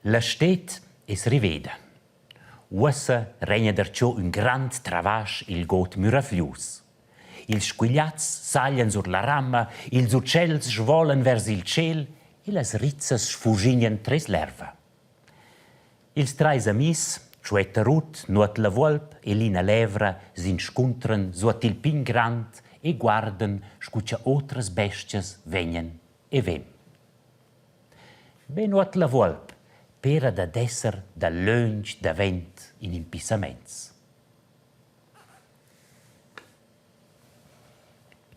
La sted es riveda. Uossa regna darcho ün grand travasch i'l god müravglius. Ils squigliats saglian sur la ramma, ils utschels svolan vers il tschêl e las rizzas sfugignan tres l'erva. Ils trais amis, Tschuetta Rut, Nuot la Vuolp e Lina Levra s'inscuntran suot il pign grand e guardan scu cha otras bes-chas vegnan e ven. Be Nuot la Vuolp pera dad esser dalöntsch davent in impissamaints.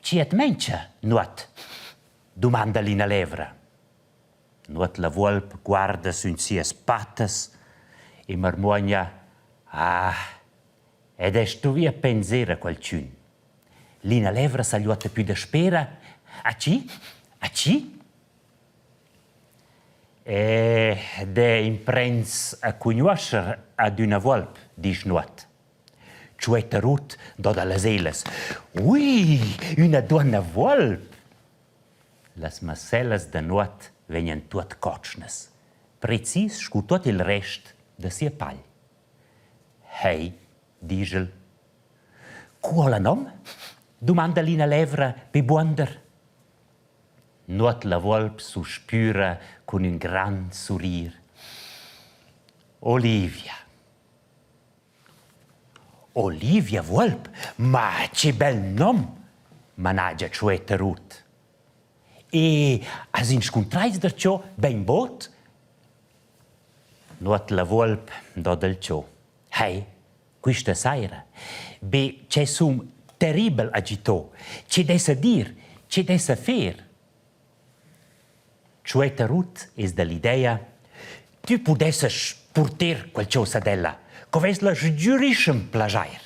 Chi at mancha, Nuot? dumanda Lina Levra. Nuot la vuolp guarda sün sias pattas e marmuogna: «Ah, ed es stuvia penser a qualchün.» Lina levra sagliuotta pü daspera: «A chi? A chi?» E d'he imprens a cugnuoscher ad üna vuolp, disch Nuot. Tschuetta Rut do da las elas: «Ui, üna duonna vuolp!» Las massellas da Nuot vegnan tuot cotschnas, precis scu tuot il rest da sia pagl. Hei, disch el. Cu ho la nom? dumanda Lina Levra be buonder. Nuot la vuolp suspüra cun ün grand surrir. Olivia. Olivia Vuolp? Ma che bel nom! managia Tschuetta Rut. E as inscuntrais darcho bainbod? Nuot la vuolp do dal cho. Hei, quista saira. Be che sum terribel agitò. Che dessa dir? Che dessa fer? Tschuetta Rut es da l'idea: Tü pudessas purter qualchosa d'ella, co vess la sgürischem plaschair.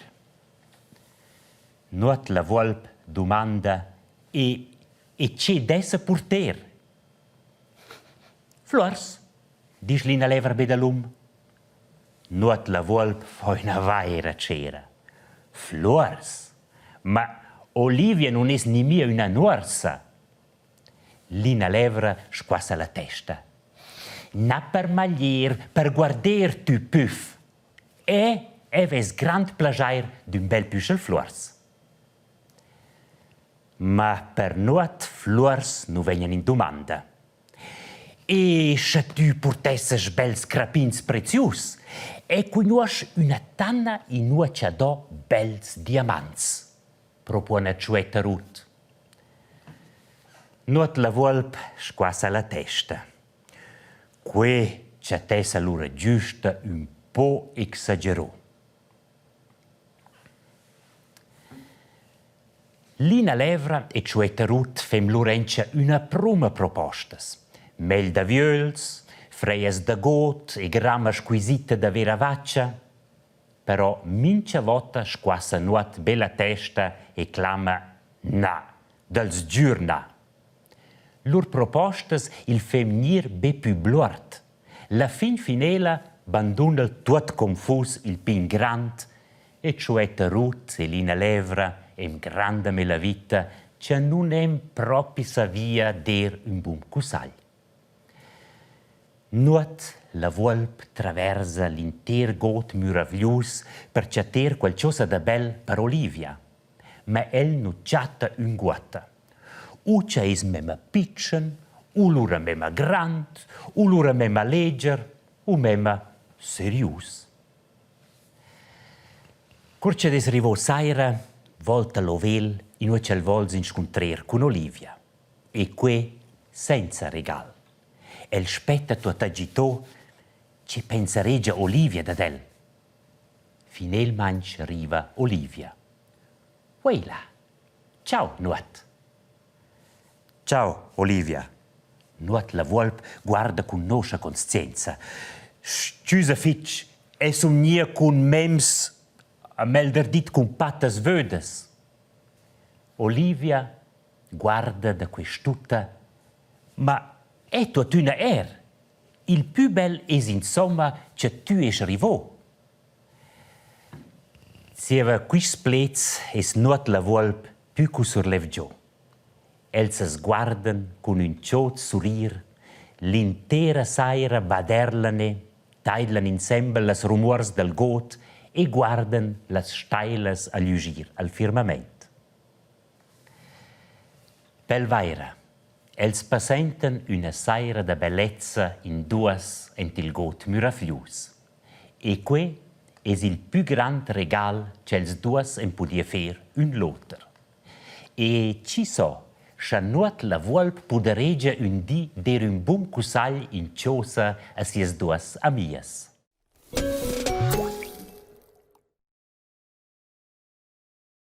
Nuot la vuolp dumanda e e che dessa purter? Fluors, disch Lina Lever be dalum. Nuot la vuolp fa üna vaira tschera. Fluors? Ma Olivia nun es nimia üna nuorsa. Lina Levra squassa la testa. Na per maglier, per guarder tü püf. E eu vess grand plaschair d'ün bel püschel fluors. Ma per nuot fluors nu vegnan in dumanda. E sche tü purtessas bels crapins prezius e cugnuosch üna tanna inua cha do bels diamants, propuona Tschuetta Rut. Nuot la vuolp squassa la testa. Que chattess alura giüsta ün po exagerò. Lina Levra e Tschuetta Rut fem lur entscha üna prüma propostas. Mel d'aviöls, frejas da god e gramma squisita da vera vacha. Però mincha vota squassa Nuot be la testa e clama na, dal sgür na. Lur propostas il fem gnir be pü bluord. La fin finela banduna'l tuot confus il pin grand e Tschuetta Rut e Lina Levra em granda melavita cha nun hem propi savia der ün bun cussagl. Nuot la vuolp traversa l'inter god müravglius per chatter qualchosa da bel per Olivia. Ma el nu chatta ünguotta. U cha es memma pitschen, u lura memma grand, u lura memma leger, u memma serius. Cur ch'el es rivò saira, volta l'ovel inua ch'el voul s'inscuntrer cun Olivia. E que senza regal. El spetta tuot agitò, che pensaregia Olivia dad el. Finelmaing riva Olivia. Ueila! Ciao, Nuot! Ciao, Olivia! Nuot la vuolp guarda cun noscha conscienza. Stüsa fitg, es um gnir cun mems, a melder dit cun pattas vödas. Olivia guarda da quest'utta, ma è tuottüna er. Il pü bel es insomma cha tü esch rivò. Zieva quists pleds es Nuot la vuolp pü cu surlevgiò. Els as guardan cun ün chod surrir. L'intera saira baderlane, taidlan insembel las rumuors dal god e guardan las stailas a glüschir al firmamaint. Pelvaira, els passaintan üna saira da bellezza in duos ent il god müraflius. E que es il pü grand regal ch'els duos han pudieu fer ün l'oter. E chi so, scha Nuot la vuolp pudaregia ün di der ün bun cussagl in chosa a sias duos amias.